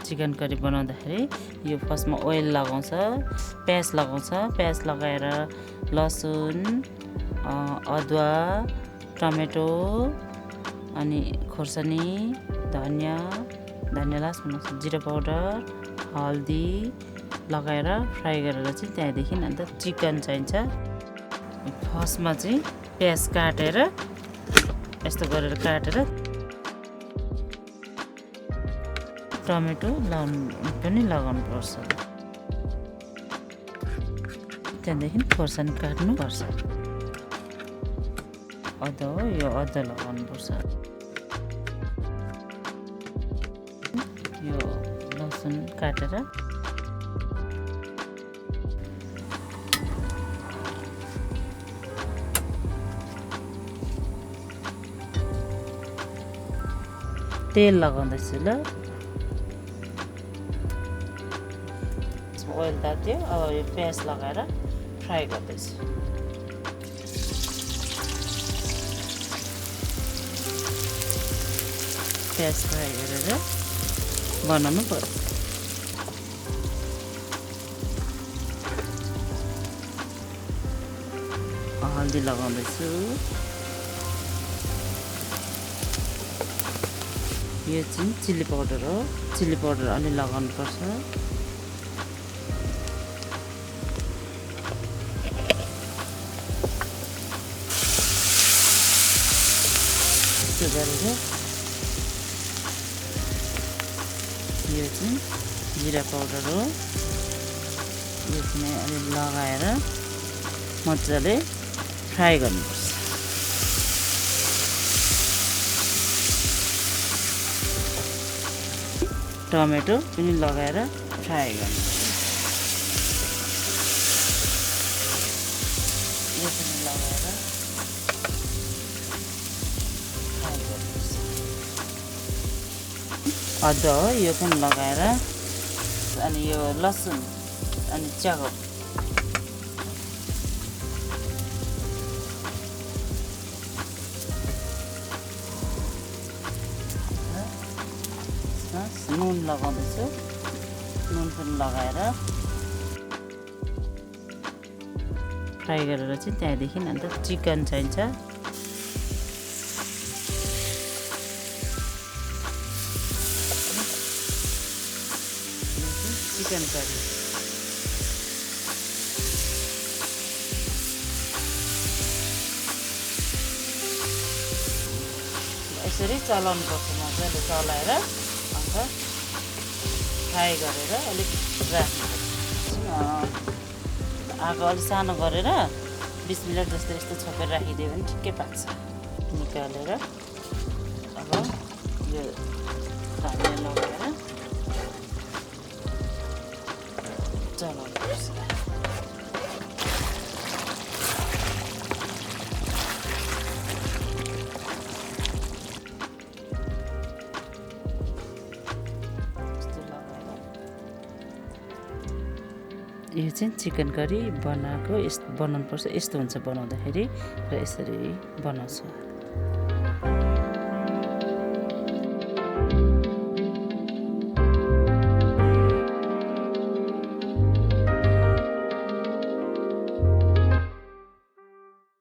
Chicken curry बनाउँदाखेरि यो फर्स्टमा ओइल लगाउँछ, प्याज लगाउँछ, प्याज लगाएर लसुन, अदुवा, टमेटो, अनि खोर्सानी, धनियाँ लसुन, जिरा पाउडर, हल्दी लगाएर फ्राई गरेर चाहिँ त्यहाँदेखि अन्त चिकन चाहिन्छ। फर्स्टमा चाहिँ प्याज काटेर यस्तो गरेर काटेर टमेटो पनि लगाउनुपर्छ। त्यहाँदेखि खोर्सानी काट्नुपर्छ। अदुवा हो, यो अदुवा लगाउनुपर्छ। यो लसुन काटेर तेल लगाउँदैछु ल। ओइल तात्यो, अब यो प्याज लगाएर फ्राई गर्दैछु। प्याज फ्राई गरेर बनाउनु पर्छ। हल्दी लगाउँदैछु। यो चाहिँ चिल्ली पाउडर हो, चिल्ली पाउडर अलि लगाउनुपर्छ। त्यो गरेर यो चाहिँ जिरा पाउडर हो, यो चाहिँ अलि लगाएर मजाले फ्राई गर्नुपर्छ। टमेटो पनि लगाएर फ्राई गर्नुपर्छ। यो पनि लगाएर फ्राई गर्नुपर्छ। अदुवा हो, यो पनि लगाएर, अनि यो लसुन अनि च्याउ नुन लगाउँदैछु। नुन पनि लगाएर फ्राई गरेर चाहिँ त्यहाँदेखि अन्त चिकन चाहिन्छ। चिकन करी यसरी चलाउनुपर्छ। मजाले चलाएर अन्त फ्राई गरेर अलिक राख्नुपर्छ। आगो अलिक सानो गरेर 20 मिनट जस्तो यस्तो छोपेर राखिदियो भने ठिकै पाक्छ। निकालेर अब यो धनियाँ लगाएर चलाउनुपर्छ। यो चाहिँ चिकन करी बनाएको बनाउनुपर्छ। यस्तो हुन्छ बनाउँदाखेरि र यसरी बनाउँछु।